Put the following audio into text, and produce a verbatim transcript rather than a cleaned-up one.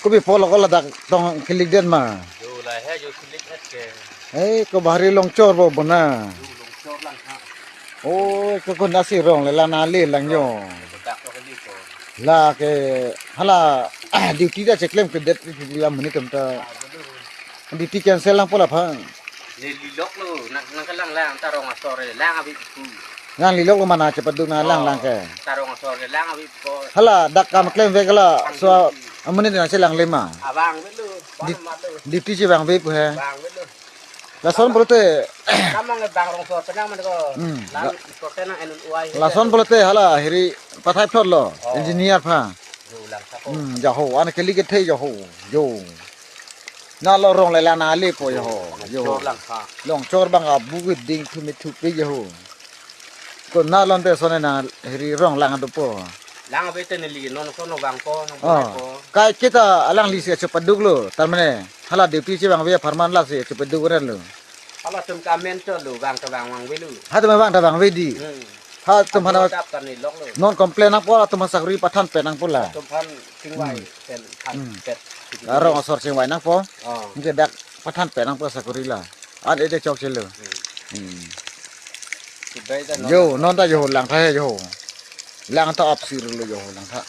Kopi apot lo ko ladak tong kelik det ma? Jo, lahai jo kelik et ke. Eh, ko bahari longchor bo bona. Jo, longchor lang ha. Oh, ko konatsi rong le la nangli lang jo. Dak lo kali ko. La ke hala duty ta cheklem ke det la amonit atum ta. Ah, betul. Duty cancel nangpo laphan. Ne lilok lo, nang, nangkelang lang, ta rong asor le lang abi pu. Nang lilok lo mana chepaduk nang lang Oh, lang ke. Ta rong asor le lang abi po. Hala dak kam klemvek la, so amonit nangchelang le ma? Abang belo, Di- bang mat lo. Duty chevangve pu he. Bang belo. Lason pulote. Kamang bang rong asor penang man ko. Hmm. Lang La- asor tenang enun uai. Lason pulote hala hiri pathai phlot lo. Oh. Engineer pha. Jo lang sa ko. Hmm, jo ho, an kali kethe jo ho. Jo. Na lo rong le la nanglepo jo ho. Jo. Longchor lang ha. Longchor abang abu keding thu me thu pe jo ho. Konat lo te sone na hiri rong lang dopo. Lang abi te neli non kono vangpo, non Oh. Ko. Kai kita alangli si chepaduk lo. Tar mane hala duty chevangve apharman lasi chepaduk ren lo. Halatum kamen cho lo, vang ta vang vangve lo. Hatum vang ta vangve di. Hmm. Hatum hana Adap kan ni lok lo. Non complain nangpo, hatum sakori pathan pe nangpo la. Tum phan chingvai Hmm. Pen phan Hmm. Pet. Rong asor chingvai nangpo. Oh. Nge dak pathan pe nangpo sakori la. An ede chokche lo. Hmm. Hmm. Sudai ta non Jo, non ta jo ho lang tha he jo ho. Lang ta apsir lo jo ho lang tha.